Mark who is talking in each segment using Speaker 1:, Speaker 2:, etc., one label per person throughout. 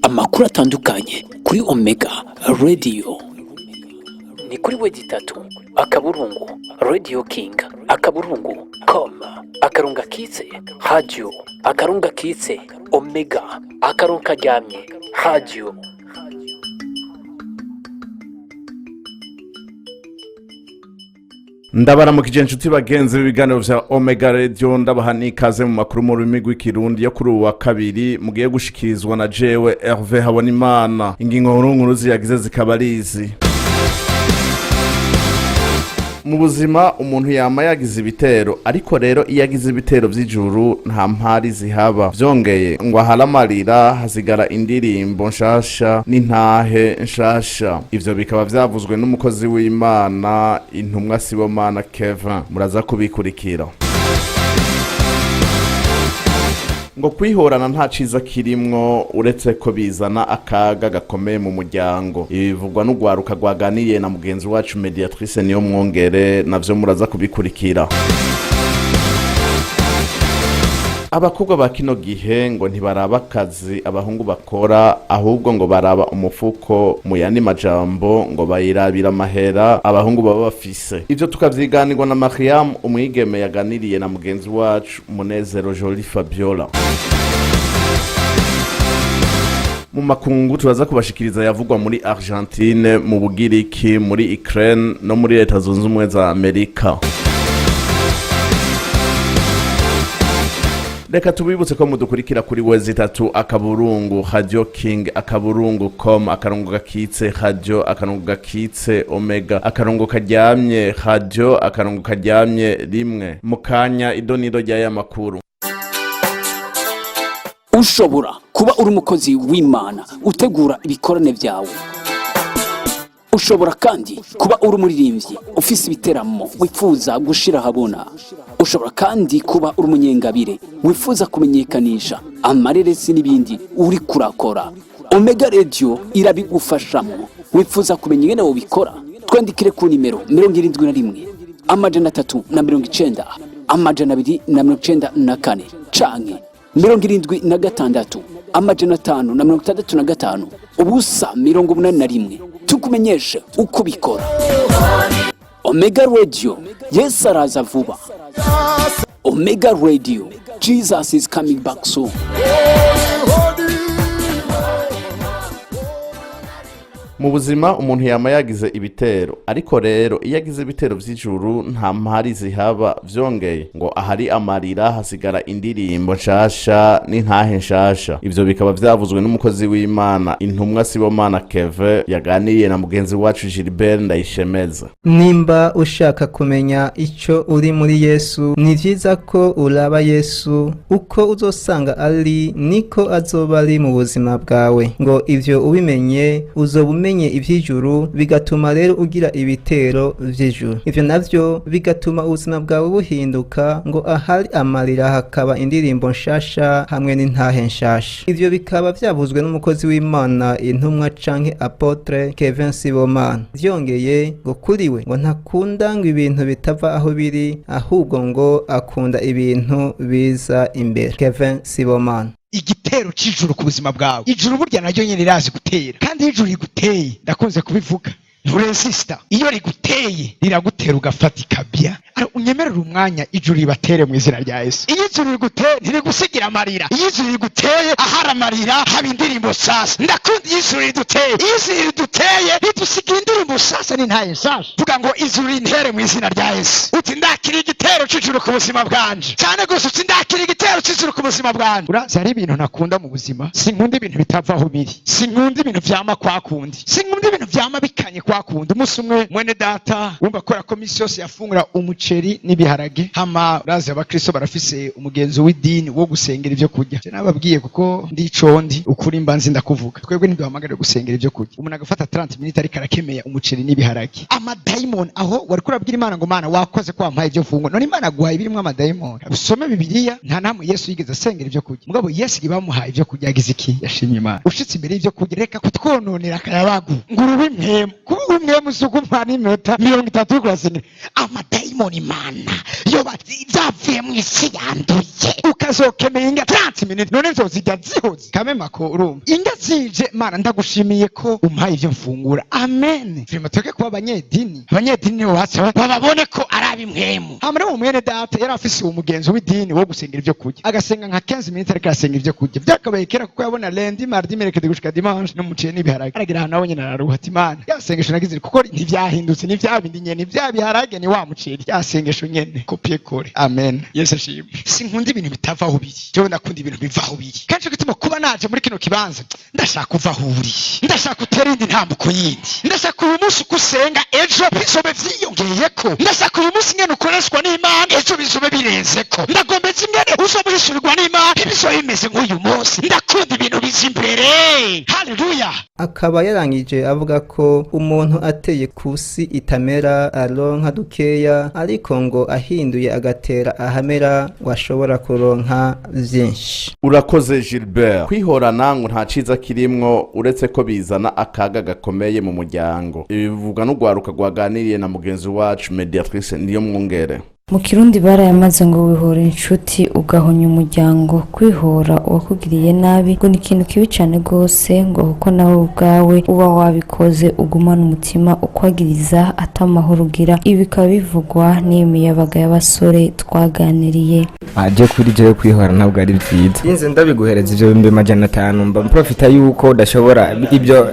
Speaker 1: Amakuru atandukanye kuri Omega Radio ni kuri www.radioking.com akarongo gakitse radio akarongo gakitse omega akarongo karyamye radio.
Speaker 2: Ndabaramukije inshuti bagenzi b'ibiganiro vya Omega Radio, ndabaha n'ikaze mu makuru mu rurimi rw'Ikirundi yo kuri ubu wa kabiri, mugiye gushikirizwa na jewe Herve Habonimana. Ingingo nkuru nkuru ziyagize zikaba ari izi: mu buzima umuntu yama yagize ibitero, ariko rero iyo agize ibitero vy'ijuru nta mpari zihaba. Vyongeye ngo aharamarira hasigara indirimbo nshasha n'intahe nshasha. Ivyo bikaba vyavuzwe n'umukozi w'Imana intumwa Sibomana Kevin. Muraza kubikurikira. Ngo kwihorana nta ciza kirimwo uretse ko bizana akaga gakomeye mu muryango. Ibi bivugwa n'urwaruka rwaganiriye na mugenzi wacu Mediatrice Niyo Mwongere, navyo muraza kubikurikira. Abakobwa ba kino gihe ngo ntibaraba akazi abahungu bakora, ahubwo ngo baraba umufuko. Mu yandi majambo ngo bayirabira amahera abahungu baba bafise. Ivyo tukavyiganirwa na Mariam umwigeme yaganiriye na mugenzi wacu Munezero Jolie Fabiola. Mu makungu turaza kubashikiriza yavugwa muri Argentine, mu Bugiriki, muri Ukraine no muri Leta Zunze Ubumwe za Amerika. Reka tubibutse ko mudukurikira kuri www.radioking.com akarongo gakitse radio akarongo gakitse omega akarongo karyamye radio akarongo karyamye rimwe. Mu kanya idonido ry'aya makuru.
Speaker 1: Ushobora kuba uri umukozi w'Imana utegura ibikorane byawe. Ushobora kandi kuba uri umuririmbyi ufise ibiteramo wifuza gushira ahabona. Ushobora kandi kuba uri umunyengabire wifuza kumenyekanisha amareresi n'ibindi uri kurakora. Omega Radio irabigufashamo. Wifuza kumenya ingene wobikora? Twandikire ku nimero 71 390 294 canke 76 565 0 81, tukumenyeshe uko bikora. Omega Radio, Yesu araza vuba. Omega Radio, Jesus is coming back soon.
Speaker 2: Mu buzima umuntu yama yagize ibitero, ariko rero iyo agize ibitero vy'ijuru nta mpari zihaba. Vyongeye ngo ahari amarira hasigara indirimbo nshasha n'intahe nshasha. Ivyo bikaba vyavuzwe n'umukozi w'Imana intumwa Sibomana Keve yaganiriye na mugenzi wacu Gilbert Ndayishemeza.
Speaker 3: Nimba ushaka kumenya icyo uri muri Yesu, ni byiza ko uraba Yesu. Uko uzosanga ari niko azoba ari mu buzima bwawe. Ngo ivyo ubimenye uzoba umenye ivy'ijuru, bigatuma rero ugira ibitero vy'ijuru. Ivyo navyo bigatuma ubuzima bwawe buhinduka, ngo ahari amarira hakaba indirimbo nshasha hamwe n'intahe nshasha. Ivyo bikaba vyavuzwe n'umukozi w'Imana intumwa canke apotre Kevin Sibomana. Vyongeye ngo kuri we ngo ntakunda ngo ibintu bitava aho biri, ahubwo ngo akunda ibintu biza imbere. Kevin Sibomana.
Speaker 4: Igitero c'ijuru ku buzima bwawe. Ijuru burya naryo nyene rirazi gutera, kandi iyo ijuru riguteye, ndakunze kubivuga, nturesista. Iyo riguteye riragutera ugafata ikabya. Unyemerere umwanya ijuru ribatere mu izina rya Yesu. Iyo ijuru riguteye ntirigusigira amarira. Iyo ijuru riguteye ahari amarira haba indirimbo sasa. Ndakunda iyo ijuru riduteye. Iyo ijuru riduteye ridusigira indirimbo sasa n'intaye sasa. Vuga ngo ijuru rintere mu izina rya Yesu. Uti ndakira igitero c'ijuru ku buzima bwanje cyane gose. Uti ndakira igitero c'ijuru ku buzima bwanje. Urazi hari ibintu ntakunda mu buzima. Sinkunda ibintu bitava aho biri, sinkunda ibintu vyama kwa kundi, sinkunda ibintu vyama bikanye kwa kundi. Umunsi umwe mwene data wumva kubera ko misi yose yafungura umuceri n'ibiharage, hama urazi abakristo barafise umugenzo w'idini wo gusengera ivyo kurya. Je nababwiye kuko ndicondi ukuri mba nzi ndakuvuga. Twebwe ntiduhamagare gusengera ivyo kurya. Umuntu agafata 30 minutes ariko arakemeye umuceri n'ibiharage, amadayimoni. Aho wariko urabwira Imana ngo Mana wakoze ko wampaye ivyo fungura, none Imana aguhaye ibirimwo amadayimoni. Usome Bibiliya, nta namwe Yesu yigeze asengera ivyo kurya. Mugabo Yesu igihe bamuhaye ivyo kurya yagize iki? Yashimye Imana. Ushitse imbere y'ivyo kurya reka kutwononera akayabagu ngurube impemu. Kuba Umwe musuku n'iminota 30 uriko urasengera amadayimoni, Mana, yoba zavuye mu isi yanduye, ukazokemeye inga 30 minutes. None nzozirya zihoze kamemako? Urumva inga zije. Mana, ndagushimiye ko umpaye ivyo mfungura, amen. Vraiment, tureke kuba abanyedini. Abanyedini nibo baca bababone ko ari ab'impwemu. Hama rero mwene data yari afise uwo mugenzi w'idini wo gusengera ivyo kurya, agasenga nka 15 minutes ariko arasenga ivyo kurya. Byakabaye kera, kuko yabona lundi, mardi, mercredi gushika dimanche n'umuceri n'ibiharage. Aragira ahantu nawe nyene araruha, ati: "Mana, yasengesho nagize kuko ntivyahindutse, ni vya bindi nyene, vya biharage, ni wa muceri, yasengesho nyene, copier-coller." Amen, Yesu ashimwe. Sinkunda ibintu bitava aho biri, jewe ndakunda ibintu biva aho biri. Kandi ico gituma kuba naje muri kino kibanza, ndashaka kuva aho uri, ndashaka utera indi ntambuko yindi, ndashaka uyu munsi uko usenga ejo bizobe vyiyongeyeko, ndashaka uyu munsi ingene ukoreshwa n'Imana ejo bizobe birenzeko, ndagombeza ingene uzoba uhishurirwa n'Imana ntibizobe bimeze nk'uyu munsi. Ndakunda ibintu biza imbere. Haleluya.
Speaker 3: Akaba yarangije avuga ko umuntu ateye ku si itamera aronka dukeya, ariko ngo ahinduye agatera ahamera ngo ashobora kuronka vyinshi.
Speaker 2: Urakoze Gilbert. Kwihorana ngo nta ciza kirimwo, uretse ko bizana akaga gakomeye mu muryango. Ibi bivugwa n'urwaruka rwaganiriye na mugenzi wacu Mediatrice Niyo Mwungere.
Speaker 5: Mu Kirundi barayamaze ngo wihora inshuti ugahonya umuryango. Kwihora uwakugiriye nabi ngo ni ikintu kibi cyane rwose, ngo kuko nawe ubwawe uba wabikoze, ugumana umutima ukwagiriza, atamahoro ugira. Ibi bikaba bivugwa n'iyi miyabaga y'abasore twaganiriye.
Speaker 6: Aje kuri jewe, kwihora ntabwo ari byiza. Inze ndabiguhereza ivyo 500,000, mba mprofita yuko udashobora ibyo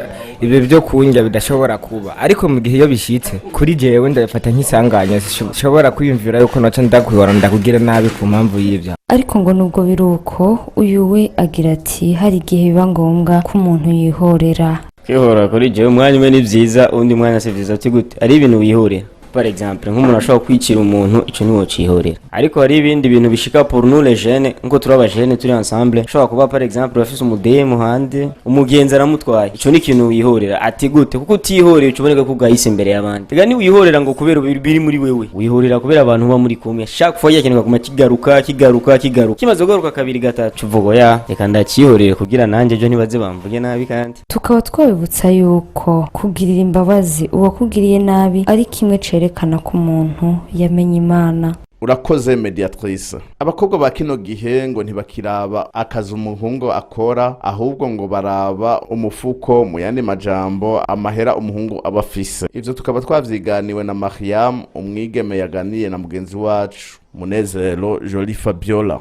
Speaker 6: byo kunjya bidashobora kuba. Ariko mu gihe iyo bishitse kuri jewe, ndabifata nk'isanganya, sinshobora kwiyumvira yuko naca ndakwihora ndakugira nabi ku mpamvu y'ibyo.
Speaker 5: Ariko ngo nubwo biri uko, uyu we agira ati hari igihe biba ngombwa ko umuntu yihorera.
Speaker 7: Kwihora kuri jewe, umwanya umwe ni byiza, undi mwanya si byiza. Ati gute? Ari ibintu wihorera, par exemple nk'umuntu ashobora kwicira umuntu, ico ntiwocihorera. Ariko hari ibindi bintu bishika pour nous les jeunes, nkuko turi abajene turi ensemble, ushobora kuba par exemple urafise umudemu hanze, umugenzi aramutwaye, ico ni ikintu wihorera. Ati gute? Kuko utihorera uca uboneka ko ugahise imbere y'abandi. Ega ntiwihorera ngo kubera biri muri wewe, wihorera kubera abantu uba muri kumwe. Chaque fois yakenerwa kuguma kigaruka, kigaruka, kigaruka, kimaze kugaruka kabiri, gatatu, uvuga: "Oya, reka ndakihorere kugira nanjye ejo ntibaze bamvuge nabi." Kandi
Speaker 5: tukaba twabibutsa yuko kugirira imbabazi uwakugiriye nabi ari kimwe cerekana ko umuntu yamenye Imana.
Speaker 2: Urakoze Mediatrice. Abakobwa ba kino gihe ngo ntibakiraba akazi umuhungu akora, ahubwo ngo baraba umufuko, mu yandi majambo amahera umuhungu aba afise. Ivyo tukaba twavyiganiwe na Mariam, umwigeme yaganiye na mugenzi wacu Munezero Jolie Fabiola.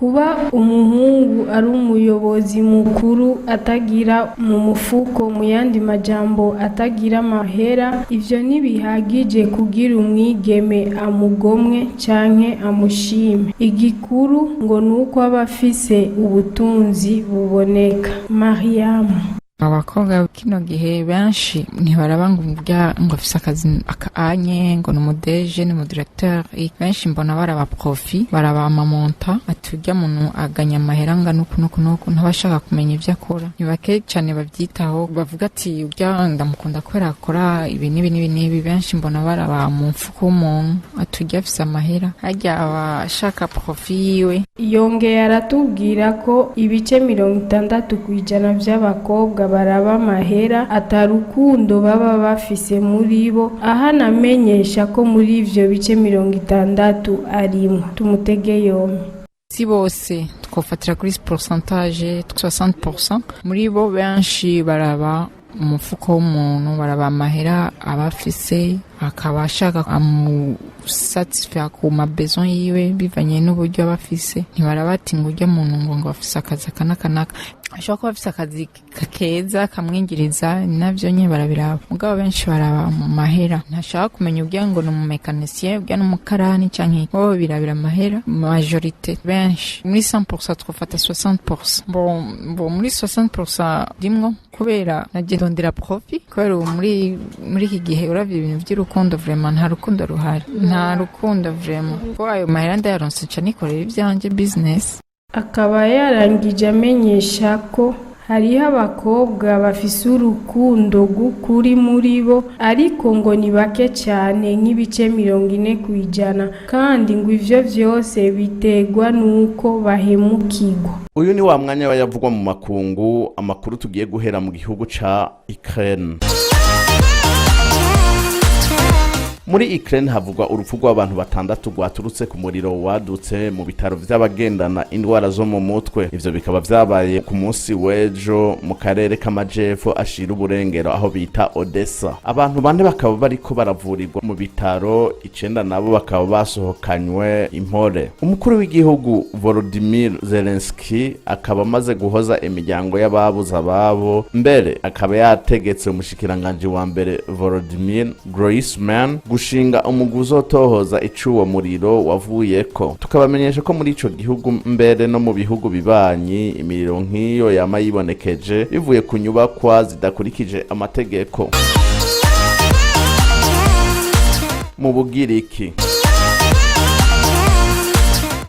Speaker 8: Kuba umuhungu ari umuyobozi mukuru atagira mu mufuko, mu yandi majambo atagira amahera, ivyo ntibihagije kugira umwigeme amugomwe canke amushime. Igikuru ngo nuko aba afise ubutunzi buboneka. Mariamu.
Speaker 9: Abakobwa kino gihe benshi ntibaraba ngo urya ngo afise akazi anye, ngo ni umu DG, ni umu directeur. Benshi mbona baraba profit, baraba ama montant, ati urya muntu aganya amahera angana uku n'uku n'uku. Ntabashaka kumenya ibyo akora, ni bake cyane babyitaho, bavuga ati urya ndamukunda kubera akora ibi n'ibi n'ibi n'ibi. Benshi mbona baraba mu mfuko w'umuntu, ati urya afise amahera, harya aba ashaka profit yiwe.
Speaker 8: Yongeye aratubwira ko ibice 60% vy'abakobwa baraba amahera, atarukundo baba bafise muri bo. Ahanamenyesha ko muri ivyo bice 60 arimwo. Tumutege yompi.
Speaker 9: Si bose, twofatira kuri pourcentage 60%. Muri bo benshi baraba umufuko w'umuntu, baraba amahera aba afise, akaba ashaka amusatisfaire ku ma besoin yiwe bivanye n'uburyo aba afise. Ntibaraba ati ngo urya muntu ngo afise akazi aka n'aka n'aka, ashobora kuba afise akazi keza kamwinjiriza, navyo nyene barabiraba. Mugabo benshi baraba mu mahera, ntashaka kumenya urya ngo ni umu mécanicien, urya ni umukarani canke bo birabira amahera. Majorité, benshi, muri 100% twofata 60%. Bon, muri 60% rimwo, kubera naje ndondera profit, kubera ubu muri iki gihe uravye ibintu vy'urukundo, vraiment nta rukundo ruhari, nta rukundo vraiment. Ko ayo mahera ndayaronse, nca nikorera ivyanje business.
Speaker 8: Akaba yarangije amenyesha ko hariho abakobwa bafise urukundo rw'ukuri muri bo, ariko ngo ni bake cyane, nk'ibice 40%, kandi ngo ivyo vyose biterwa n'uko bahemukirwa.
Speaker 2: Uyu ni wa mwanya wayavugwa mu makungu. Amakuru tugiye guhera mu gihugu ca Ukraine. Muri Ukraine havugwa urupfu rw'abantu batandatu rwaturutse ku muriro wadutse mu bitaro vy'abagendana indwara zo mu mutwe. Ivyo bikaba vyabaye ku munsi w'ejo mu karere k'amajepfo ashira uburengero aho bita Odessa. Abantu bane bakaba bariko baravurirwa mu bitaro, icenda nabo bakaba basohokanywe impore. Umukuru w'igihugu Volodymyr Zelensky akaba amaze guhoza imiryango y'ababuze ababo, mbere akaba yategetse umushikiranganji wa mbere Volodymyr Groisman gushinga umugwi uzotohoza icuwo muriro wavuyeko. Tukabamenyesha ko muri ico gihugu mbere no mu bihugu bibanyi imiriro nk'iyo yama yibonekeje bivuye ku nyubakwa zidakurikije amategeko. Mu Bugiriki,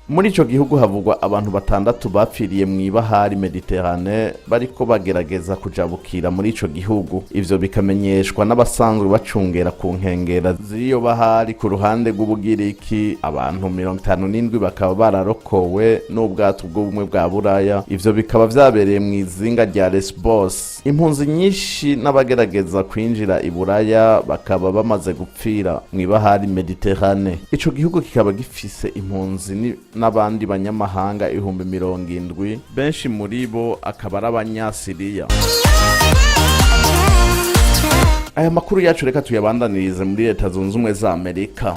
Speaker 2: muri ico gihugu havugwa abantu batandatu bapfiriye mu ibahari Mediterane bariko bagerageza kujabukira muri ico gihugu. Ivyo bikamenyeshwa n'abasanzwe bacungera ku nkengera z'iyo bahari ku ruhande rw'Ubugiriki. Abantu 57 bakaba bararokowe n'ubwato bw'Ubumwe bwa Buraya. Ivyo bikaba vyabereye mu izinga rya Lesbos. Impunzi nyinshi n'abagerageza kwinjira i Buraya bakaba bamaze gupfira mu ibahari Mediterane. Ico gihugu kikaba gifise impunzi n'abandi banyamahanga 70,000, benshi muri bo akaba ari Abanyasiriya. Aya makuru yacu reka tuyabandanirize muri Leta Zunze Ubumwe za Amerika.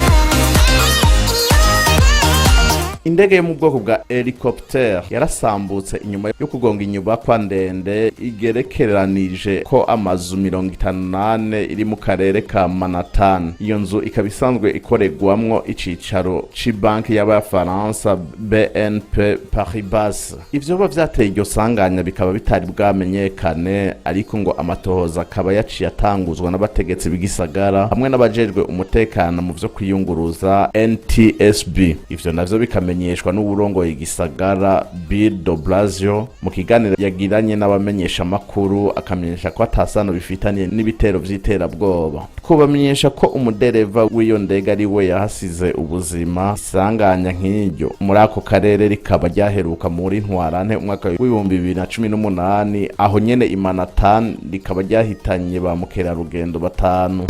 Speaker 2: Indege yo mu bwoko bwa helicopter yarasambutse inyuma yo kugonga inyubakwa ndende igerekeranije ko amazu 54 iri mu karere ka Manhattan. Iyo nzu ikaba isanzwe ikoregwamwo icicaro c'ibanki y'Abafaransa BNP Paribas. Ivyoba vyateye iryo sanganya bikaba bitari bwamenyekane, ariko ngo amatohoza akaba yaciye atanguzwa n'abategetsi b'igisagara hamwe n'abajejwe umutekano mu vyo kwiyunguruza NTSB. Ivyo navyo bikamenyeshwa n'uwurongoye igisagara Bill de Blasio mu kiganiro yagiranye n'abamenyeshamakuru, akamenyesha ko atasano bifitanye n'ibitero vy'iterabwoba. Twobamenyesha ko umudereva w'iyo ndege ari we yahasize ubuzima. Isanganya nk'iryo muri ako karere rikaba ryaheruka muri Ntwarante umwaka w'2018, aho nyene i Manhattan, rikaba ryahitanye ba mukerarugendo batanu.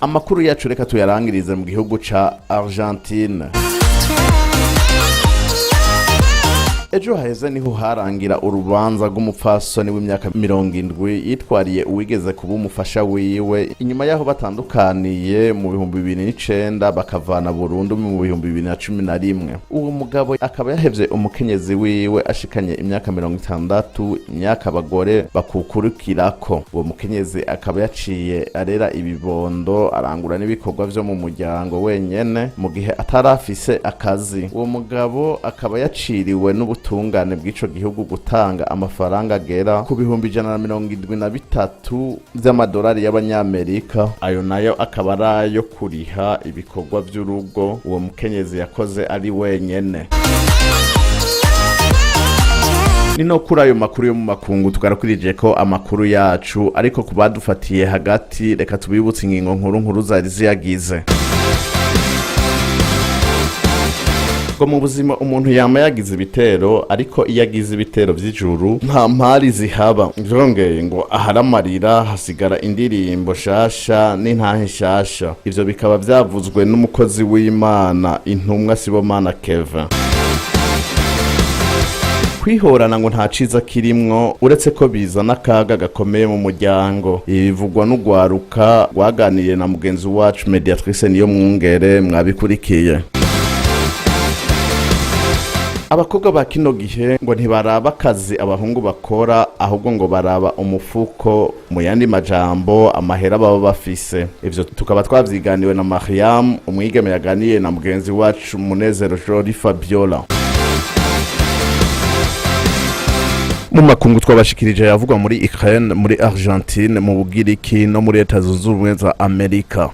Speaker 2: Amakuru yacu reka tuyarangirize mu gihugu ca Argentine. Ejo haheze niho harangira urubanza rw'umupfasoni w'imyaka 70 yitwariye uwigeze kuba umufasha wiwe inyuma y'aho batandukaniye mu 2009 bakavana burundu mu 2011. Uwo mugabo akaba yahevye umukenyezi wiwe ashikanye imyaka 60, imyaka abagore bakukurikirako. Uwo mukenyezi akaba yaciye arera ibibondo, arangura n'ibikorwa vyo mu muryango wenyene mu gihe atarafise akazi. Uwo mugabo akaba yaciriwe n'ubutungane bw'ico gihugu gutanga amafaranga agera ku 173,000 vy'amadolari y'Abanyamerika. Ayo nayo akaba ari ayo kuriha ibikorwa vy'urugo uwo mukenyezi yakoze ari wenyene. Ni no kuri ayo makuru yo mu makungu tugarukurije ko amakuru yacu, ariko ku badufatiye hagati reka tubibutse ingingo nkuru nkuru zari ziyagize. Ngo mu buzima umuntu yama yagize ibitero, ariko iyo agize ibitero vy'ijuru nta mpari zihaba. Vyongeye ngo ahari amarira hasigara indirimbo shasha n'intahe nshasha. Ivyo bikaba vyavuzwe n'umukozi w'Imana intumwa Sibomana Kevin. Kwihorana ngo nta ciza kirimwo uretse ko bizana akaga gakomeye mu muryango. Ibi bivugwa n'ugwaruka rwaganiriye na mugenzi wacu Mediatrice Niyo Mwungere mwabikurikiye. Abakobwa ba kino gihe ngo ntibaraba akazi abahungu bakora, ahubwo ngo baraba umufuko, mu yandi majambo amahera baba bafise. Ivyo tukaba twavyiganiwe na Mariam, umwigeme yaganiye na mugenzi wacu Munezero Jori Fabiola. Mu makungu twabashikirije yavugwa muri Ukraine, muri Argentine, mu Bugiriki no muri Leta Zunze Ubumwe za Amerika.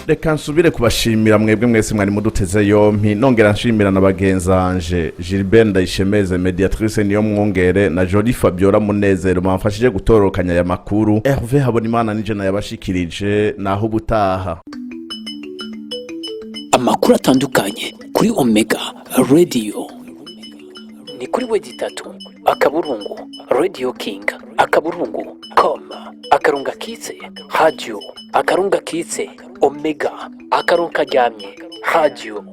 Speaker 2: Reka nsubire kubashimira mwebwe mwese mwari muduteze yompi, nongera nshimira na bagenzanje Gilbert Ndayishemeze, Mediatrice Niyo Mwungere na Jolie Fabiola Munezero bamfashije gutorokanya aya makuru. Hervé Habonimana nije nayabashikirije, naho ubutaha.
Speaker 1: Amakuru atandukanye kuri Omega Radio. Ni Ni kuri w3.radioking.com akarongo gakitse radio akarongo gakitse omega akarongo karyamye radio.